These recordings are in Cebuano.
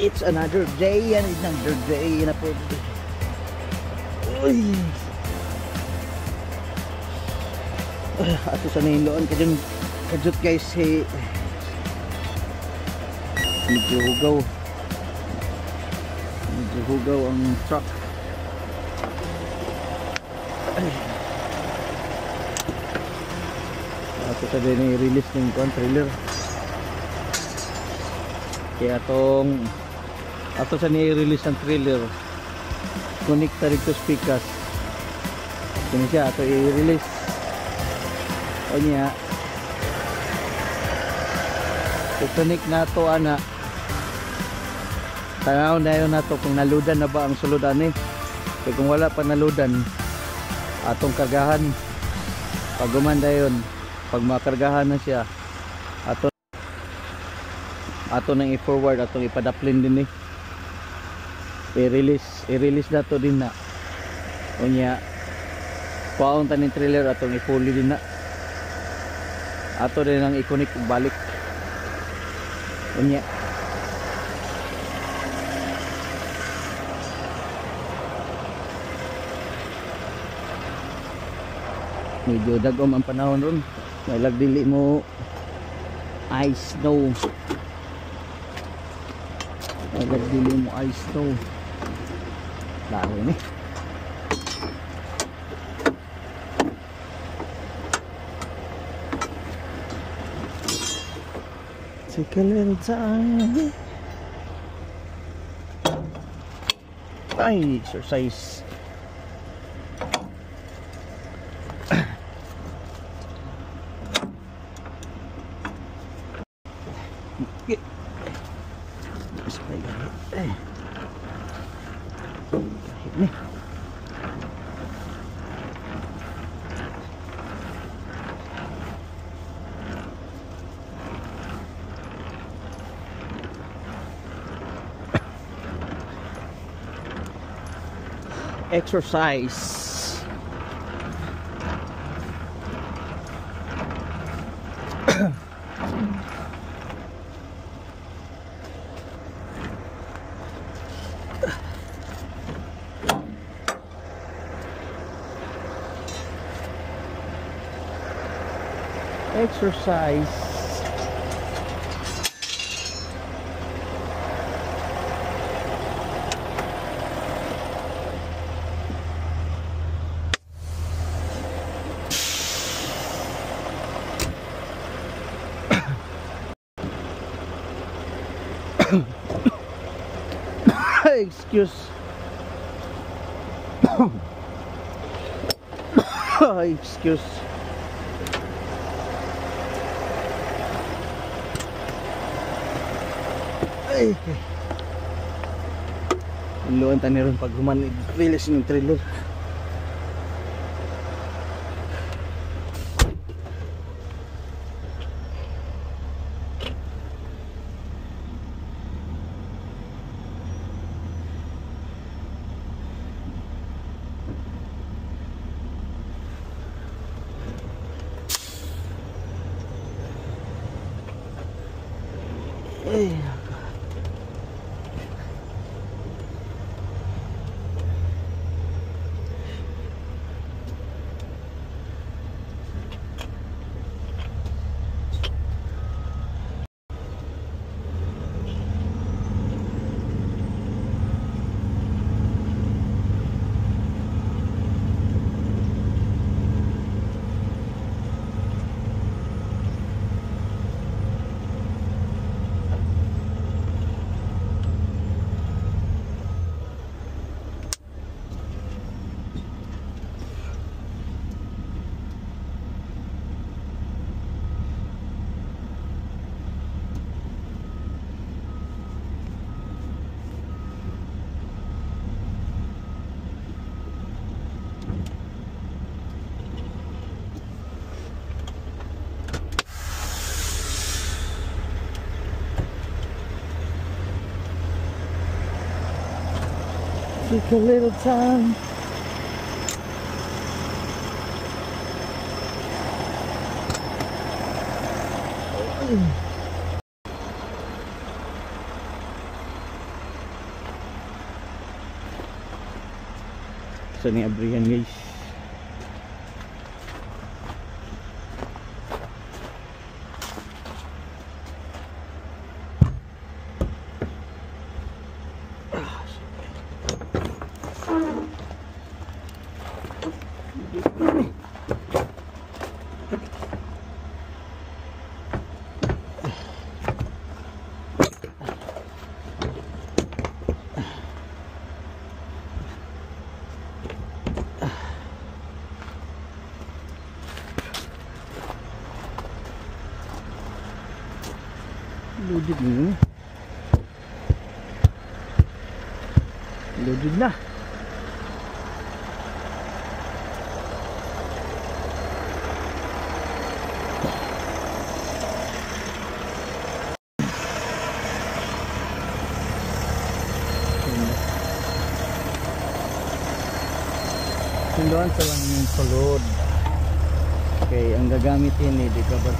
It's another day and another day na po. Uy. Ato sa nahinloan kajun kajut guys, hey, medyo hugaw. Medyo hugaw ang truck. Ay. Ato sa din i-release ng trailer. Kaya atong ato sa ni-release ang trailer, connect ta dito speakers. Kini siya ato i-release. O niya i-connect nato ana. Tanaw na yun nato kung naludan na ba ang sulod ani. Kaya kung wala pa naludan, atong kargahan. Pag gumanda yun, pag makargahan na siya, ato ato nang i-forward, atong ipadaplin din eh. I-release na to din na. Unya kuhaon ta ning trailer, atong i-fully din na. Ato din ang i-connect balik. Unya medyo dagom ang panahon ron. May lagdili mo ice snow. May lagdili mo ice snow. Laro ni. Take a little time. Ay, exercise. Exercise. Exercise. Excuse. Excuse. Ay. Luan ta ni ron pag human release ng trailer. Ay. Take a little time. Sa ni abrihan, guys. Loaded na. Loaded na. Sunduan sa lang yung sulod. Okay, ang gagamitin ni di ka ba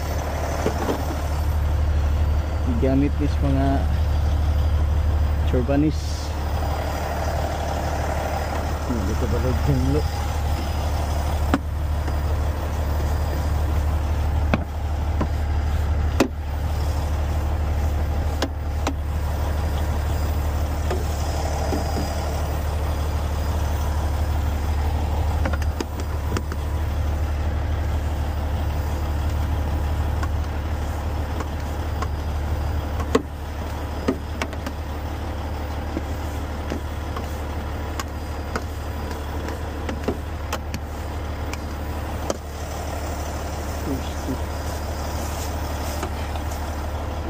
gigamit ni sa mga churbanis. Hindi ko balog yung look.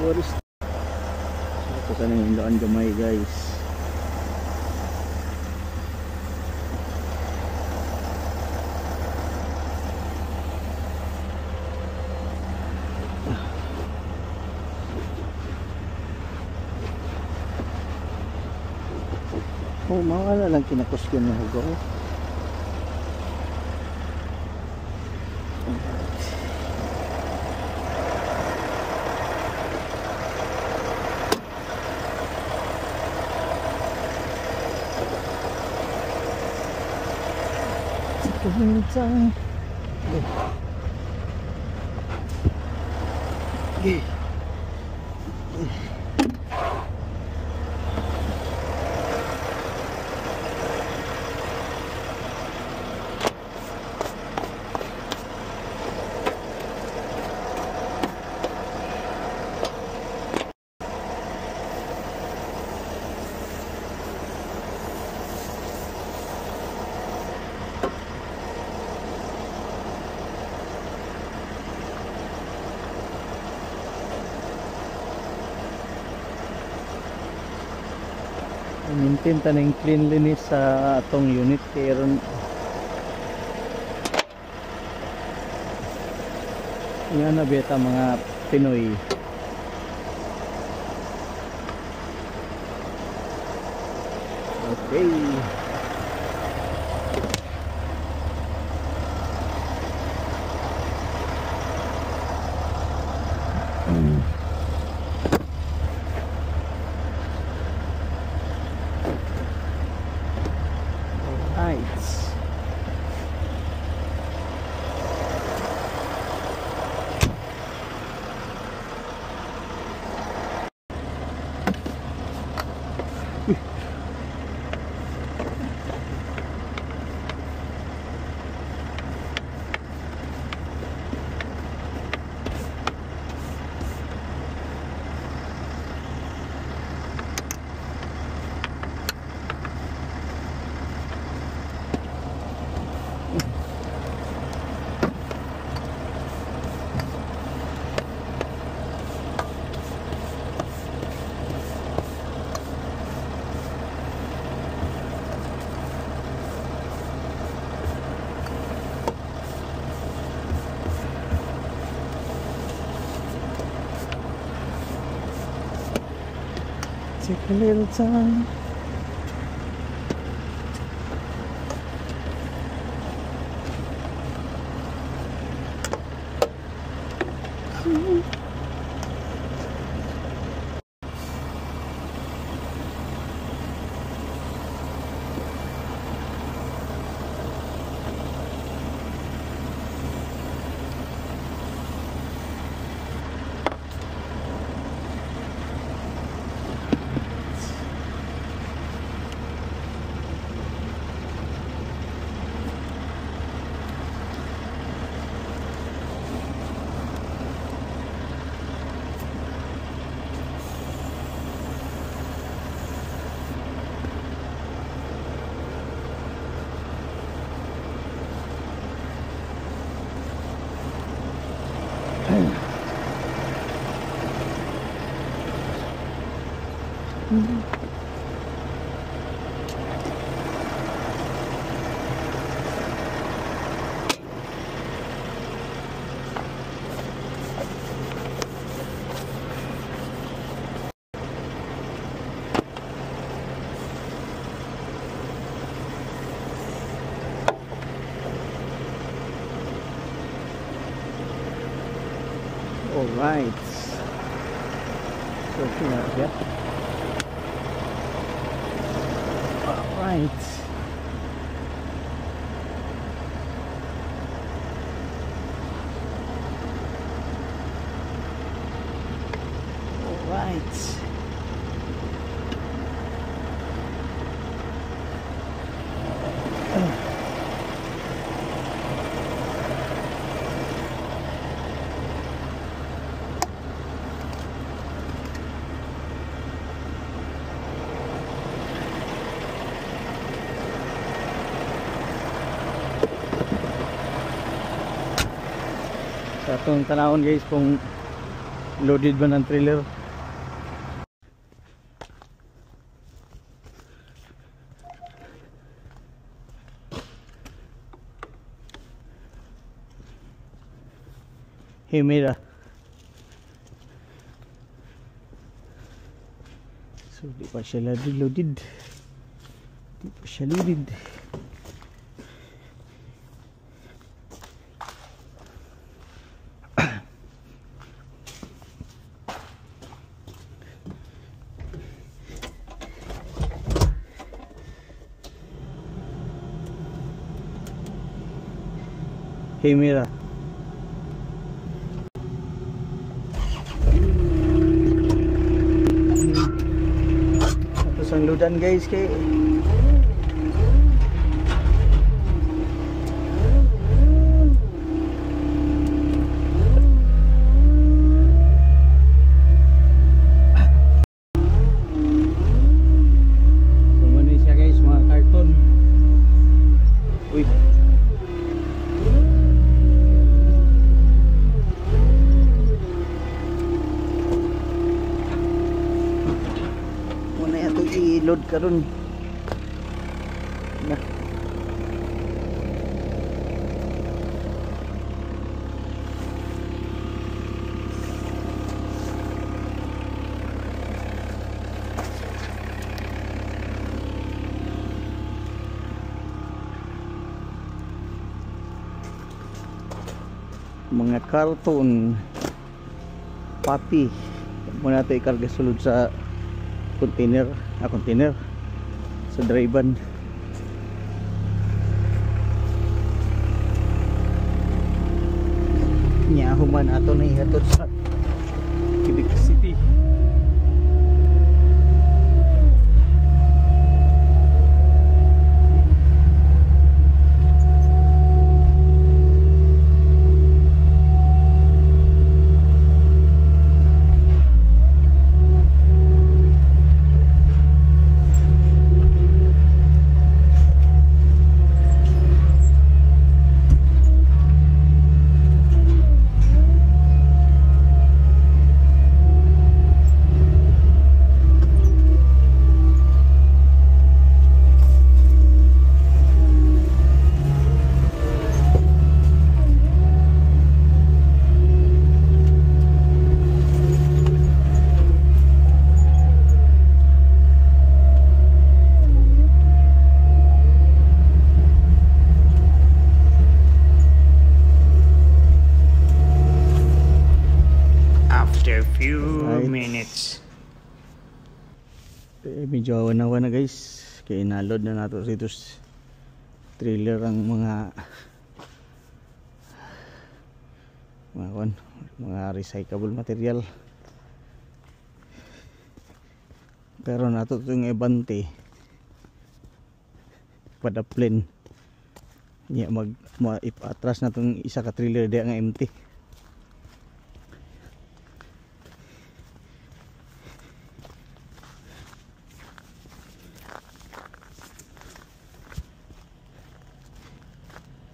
What is so, ito sana yung daan gamay, guys. Oh, mawala lang kinakusgan na hugaw. Time. Okay. Maintain ta ng cleanliness sa atong unit kay ron yan na beta mga Pinoy. Okay. Alright. Take a little time. Alright. So, okay na siya. Alright. Alright. Sa atong tanawon guys kung loaded ba ng trailer. Himira. So di pa siya loaded. Di pa siya loaded. Hey Mira. Tapos ang ludan guys kay so muna siya guys, mga karton. Uy. I-load karon na. Mga karton papi muna ito ikarga sulod sa container, container sa dry van. Nya human ato na ihatod sa Quebec City. After few Right. minutes. Eh, medyo awan-awan na guys. Kaya na-load na nato dito sa trailer ang mga recyclable material. Pero nato itong ebante padaplin niya mag ipa-atras na itong isa ka trailer diya nga empty.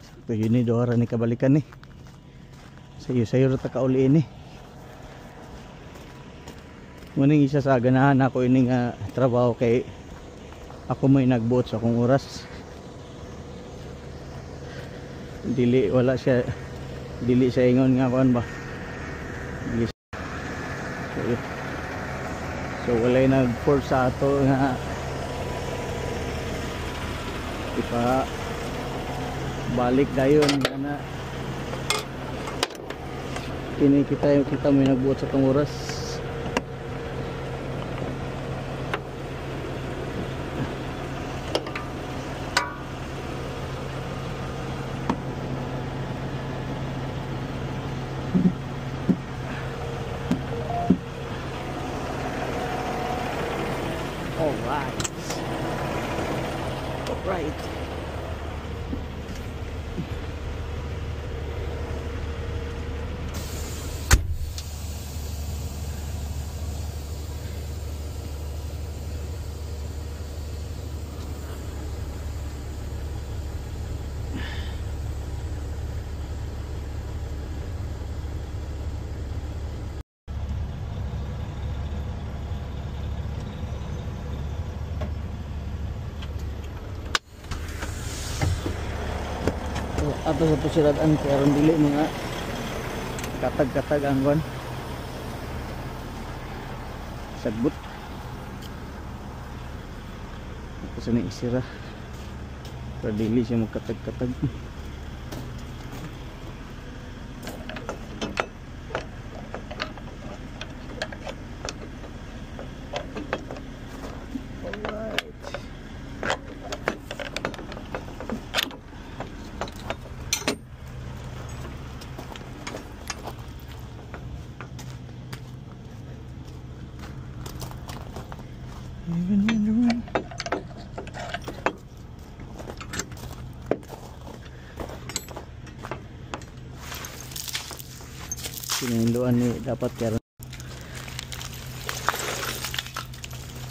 Sakto yun ni Dora ni kabalikan ni. Sayo-sayo ra ta kauli ni. Muning isa sa ganahan ako ining trabaho kay ako may nagbuot sa akong oras. Dili wala siya, dili siya ingon nga kuan ba. Dili. So, yun. So walay nag-force sa ato nga ipa balik dayon ana. Kini kita kita may nagbuot sa atong oras. Alright. Alright. Ato sa pusiradaan kay aron dili mga katag-katag ang kwan sagbot. Ato sa ni isira para dili siya magkatag-katag. Even when the rain. Sininduan ni dapat karon.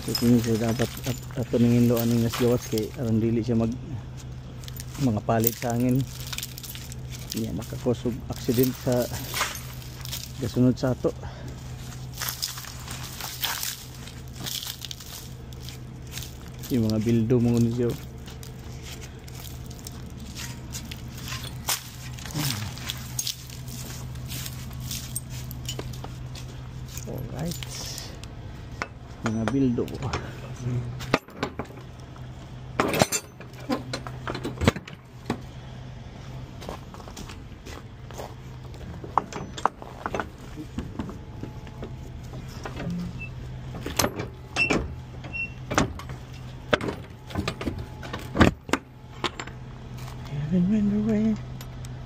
So kini siya dapat ato ning hinduan ning nasgawas kay aron dili siya mag mga palit sa hangin. Niya makakosog accident sa gasunod sa ato. Yung mga bildo mo niyo. Alright. Mga bildo. Even when the rain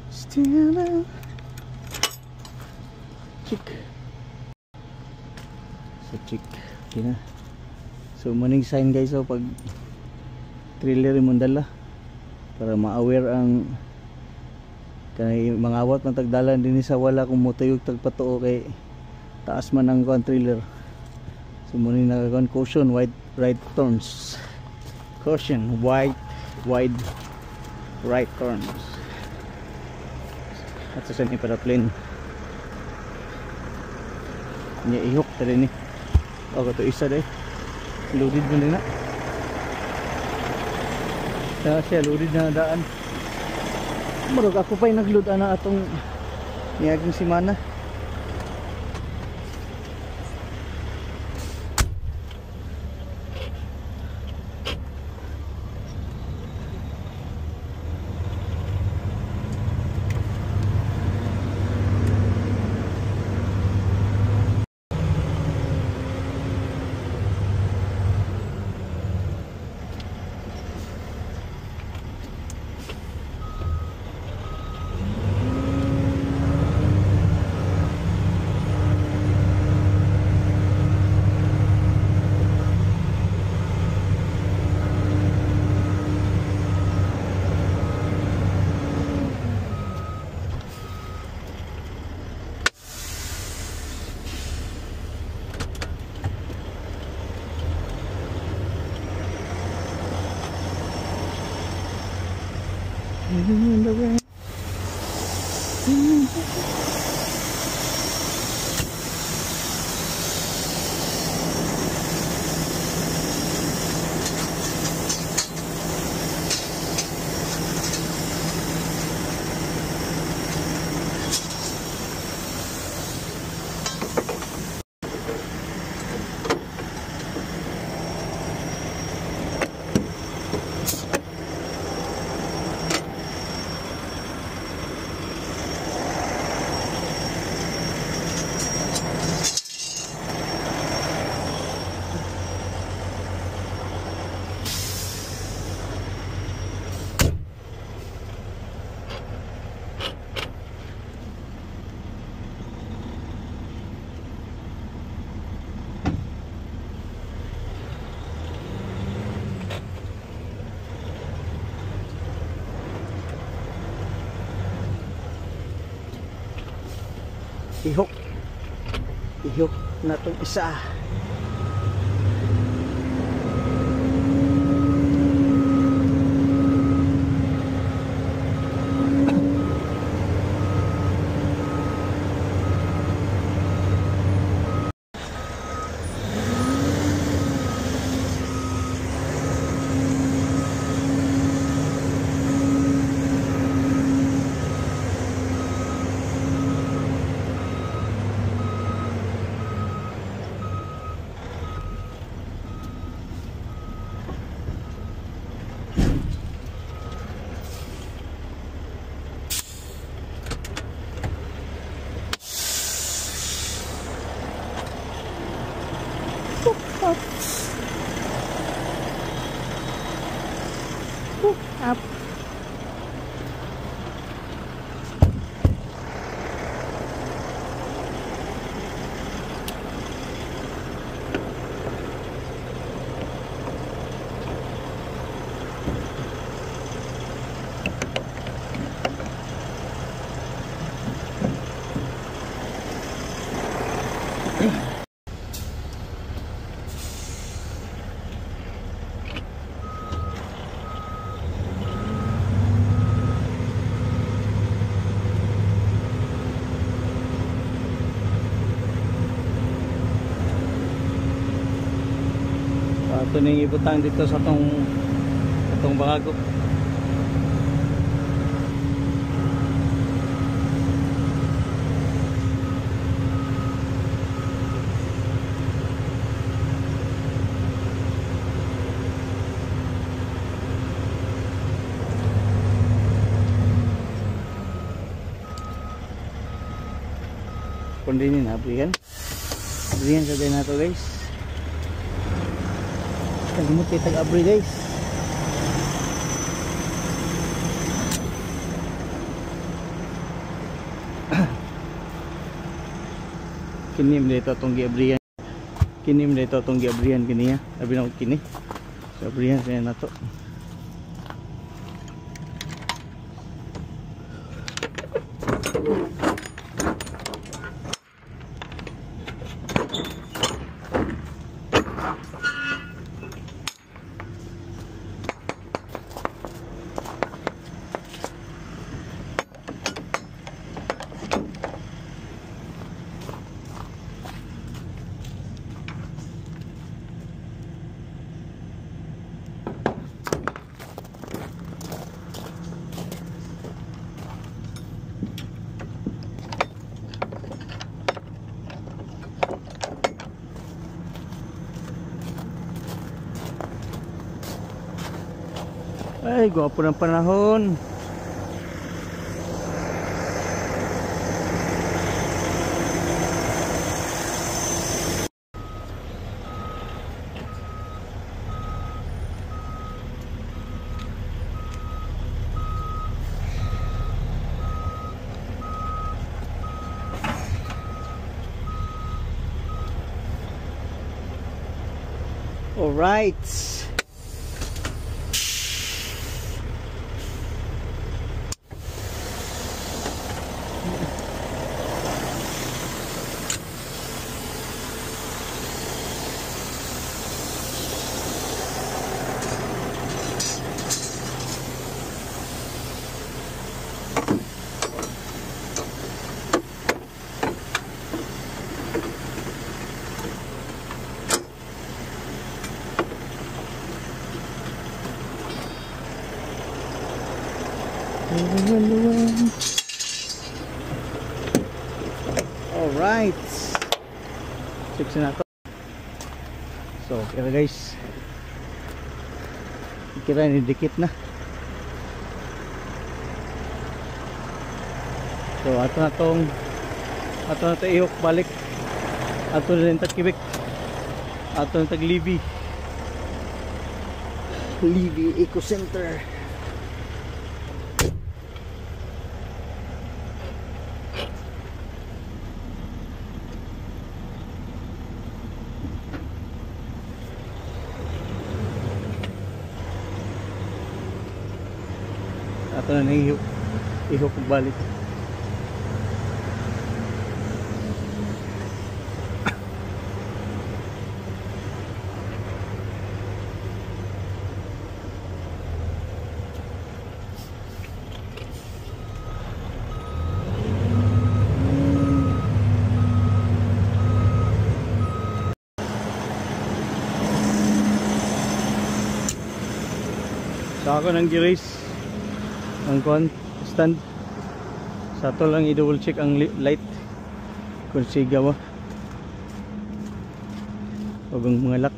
still out. Chick. So chick. Okay na. So morning sign guys, so pag trailer imong dala para ma-aware ang kanay mangawat man tagdala dinhi sa wala kung motuyog tagpatuo kay taas man ang kuan trailer. So morning nakakuan caution wide right turns. Caution wide right turns. At sa ni para plane niya ihok tali ni. O kato isa day. Loaded mo din na. Sa siya loaded na daan. Murag ako pa'y nagload ana atong niaging simana. Even in the rain. I-hook. I-hook na tong isa. Hook up. Hook up. Ito na ibutang dito sa atong bangagok. Kundi ni na abrihan. Abrihan sa din nato, guys. Kalimut kay tag-abri, guys. Kinim dito itong giabrihan. Kinim dito itong giabrihan kini ya. Sabi na kini. So abrihan siya na to. Ay, gwapo ng panahon. All right. Alright, six na to. So kira guys, kira ni dikit na. So ato na tong, ato na to ihok balik. Ato na tag Quebec, ato na tag Libby, Libby Eco Center. Ato na ihok, ihok balik. So ako nang gi-raise ang kuan stand. Sa ato lang i-double check ang light kung siga ba o ang mga lock.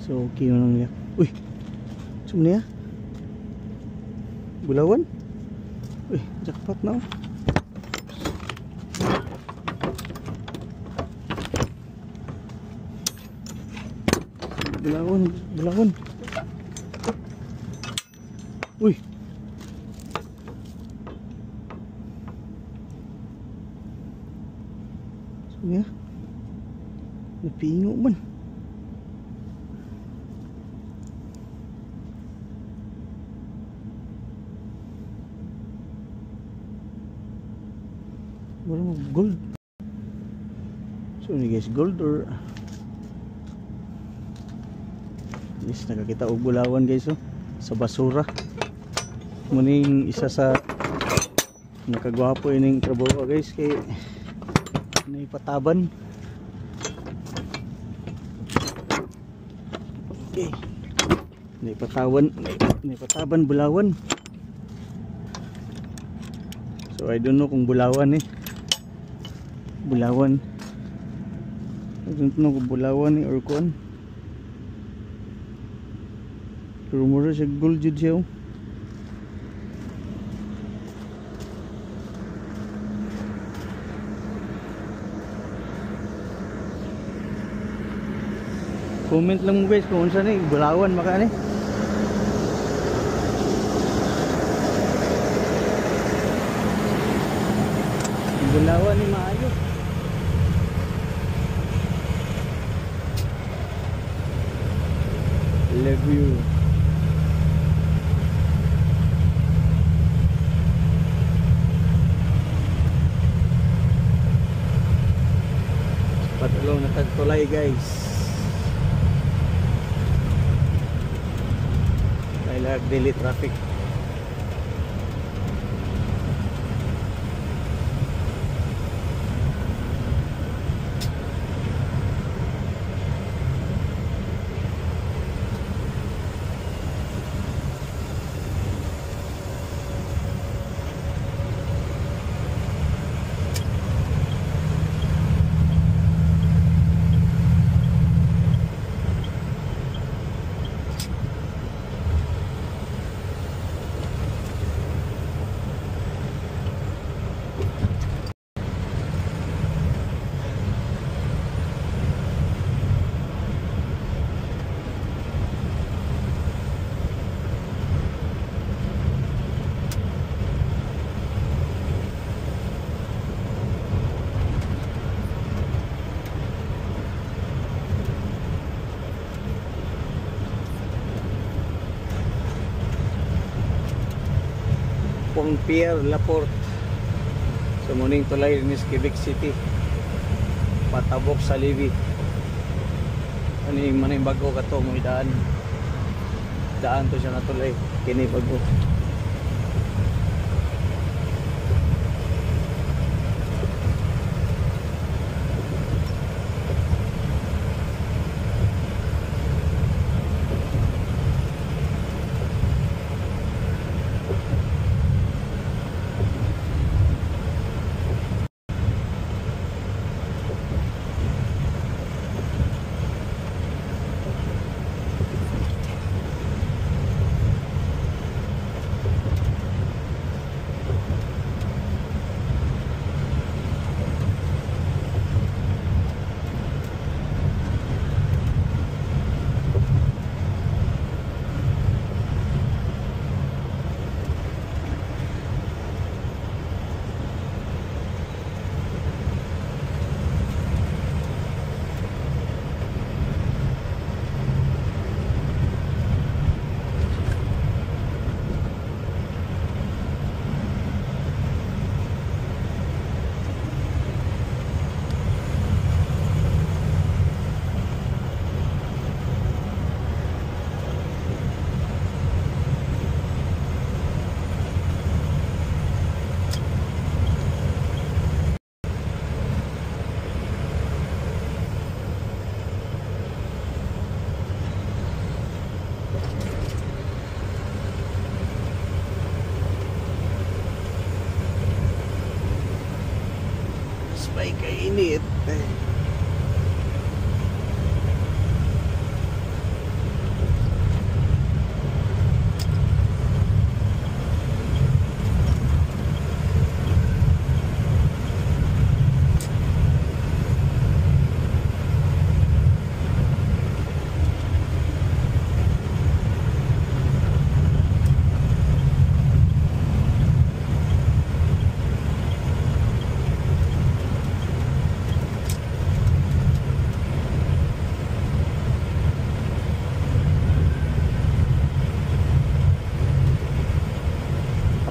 So okay na lang niya. Uy, saan niya? Bulawan? Uy, jackpot na oh. Bulawan, bulawan. Uy. Saan niya? Napingo man. Gold. So ni guys, gold or yes, nakakita og bulawan guys oh, sa basura. Muning isa sa nakagwapo ining trabaho guys kay naipataban. Okay. Naipatawan, naipataban bulawan. So I don't know kung bulawan eh. Bulawan. I don't know kung bulawan eh or kuan. Pero mura siya gold jud siya. Comment lang mo guys kung unsa ni bulawan maka ni. Bulawan ni maayo. Love you. Patulong na tagtulay guys. Dahil daily traffic. Pierre Laporte sa muning tulay ni Quebec City, patabok sa Levy. Ano yung maning bago kato mo daan, daan to siya nga tulay kini bago. Spike kay init.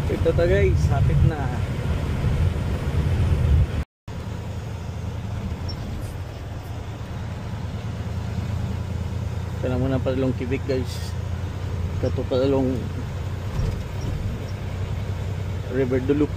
Ito to guys, hapit na. Ito na muna padalong Quebec guys. Kato padalong River Duluc.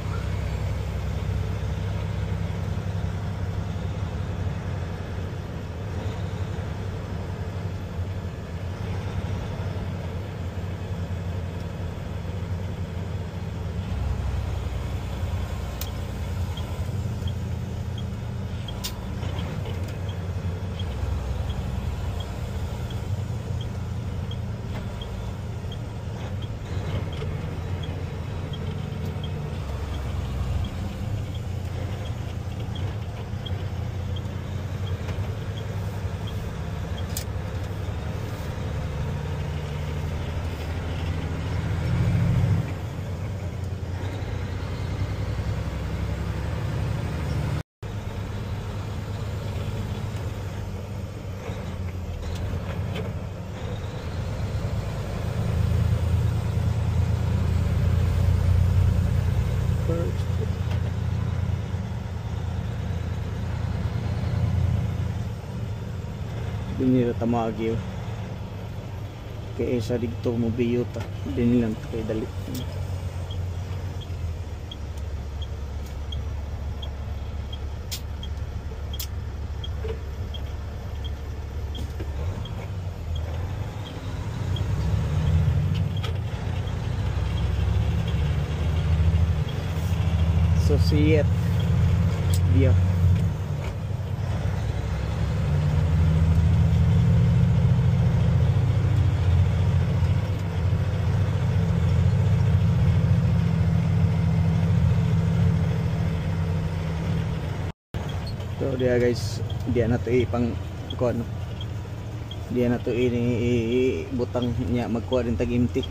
Dinira tamagi kay sa didto mo biyota din lang kay dali. So see it dia. So dia guys, dia na to ipang kuan. Dia na to ini butang niya magkuha din tag empty.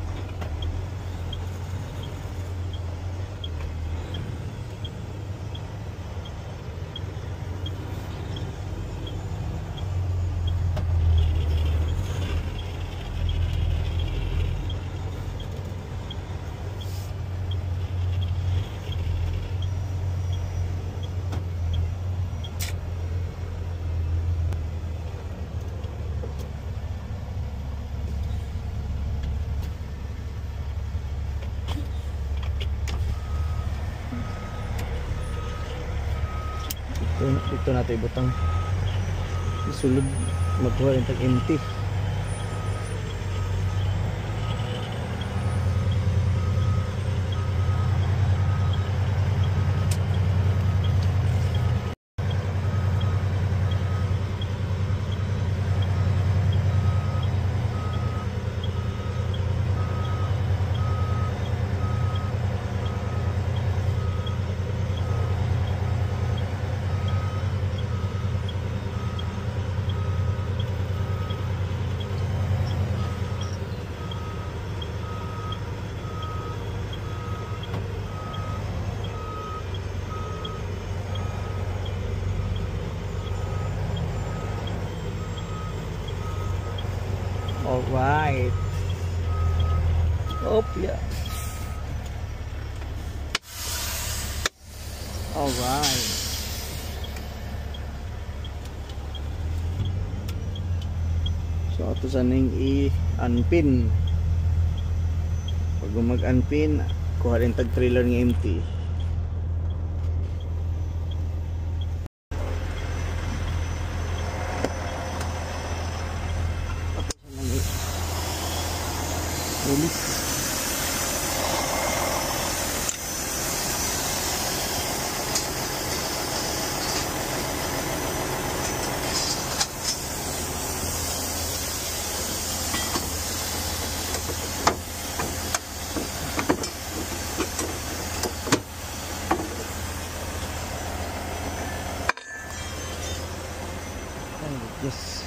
Ito natin ibutang isulod magkuha rin tag empty. Alright. Oh yeah. Alright. So ato sa ning i-unpin. Pag mag-unpin, kuha rin tag trailer ng empty. Release. Yes.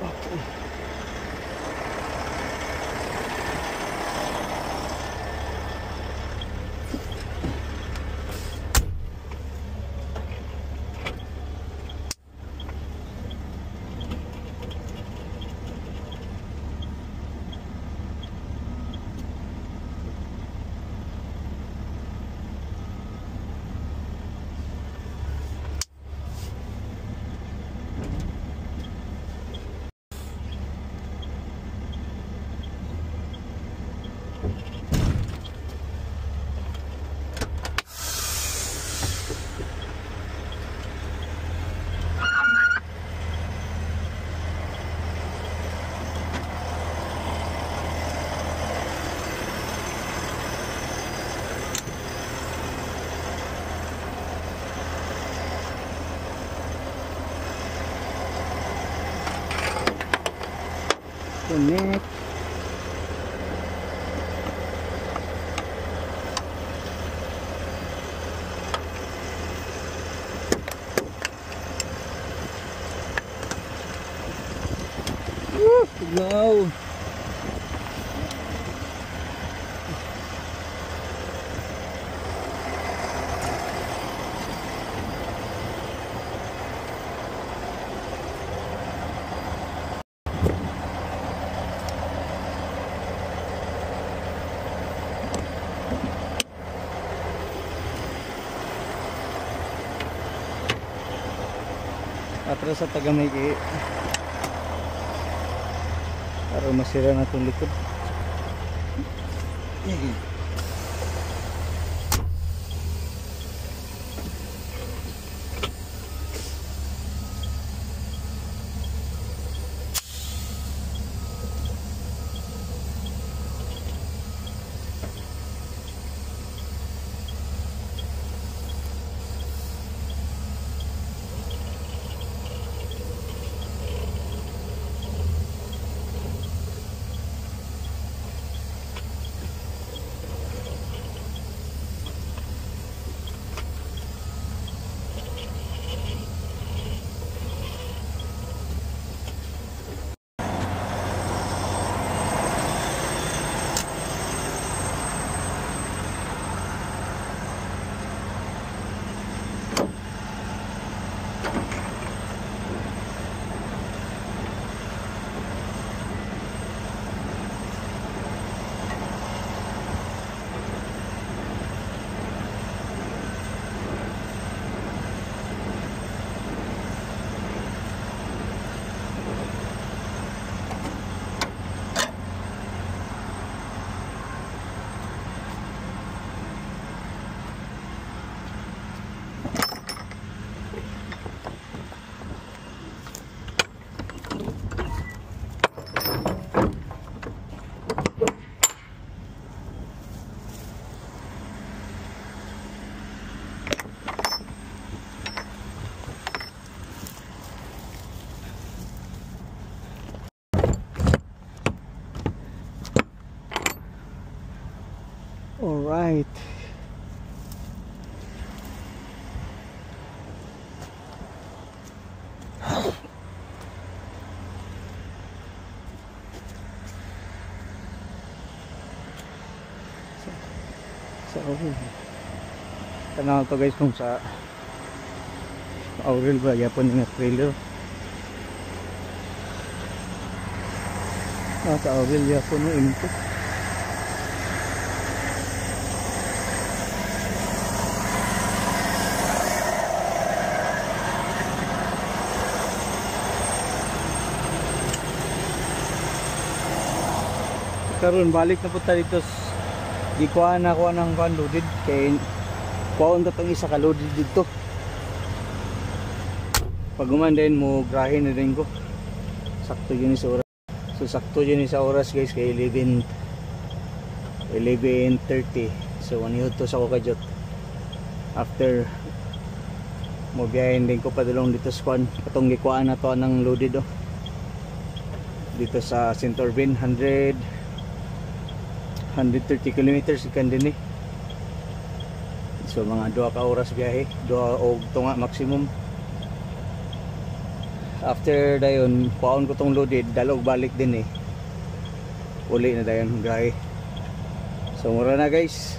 Okay. Connect. Woo! Tugnaw. Atras sa tagamay kay para masira na itong likod. Alright. Sa Aurel. Tanaw to guys kung sa Aurel ba yapon nga trailer. Ah, sa Aurelia po, no, into. Karon balik na po ta dito, gikuha na ko ng kuan, loaded, kay kuhaon ta tong isa ka loaded dito. Pag human din mo grahe na din ko. Sakto yun sa oras. So sakto yun sa oras, guys, kay 11 11:30. So manihod to sa ko kadyot. After mo biyahin din ko padulong dito sa kuan, katong gikuhaan na to ng loaded, oh. Dito sa St. Orvin, 100 130 kilometers ikan din eh. So mga 2 ka oras biyahe, 2 og tunga maximum. After dayon, kuhaon ko tong loaded, dalog balik din eh. Uli na dayon biyahe. So mura na, guys.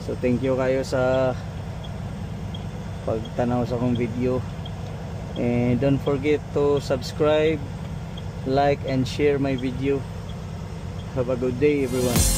So thank you kayo sa pagtanaw sa akong video. And don't forget to subscribe, like and share my video. Have a good day, everyone.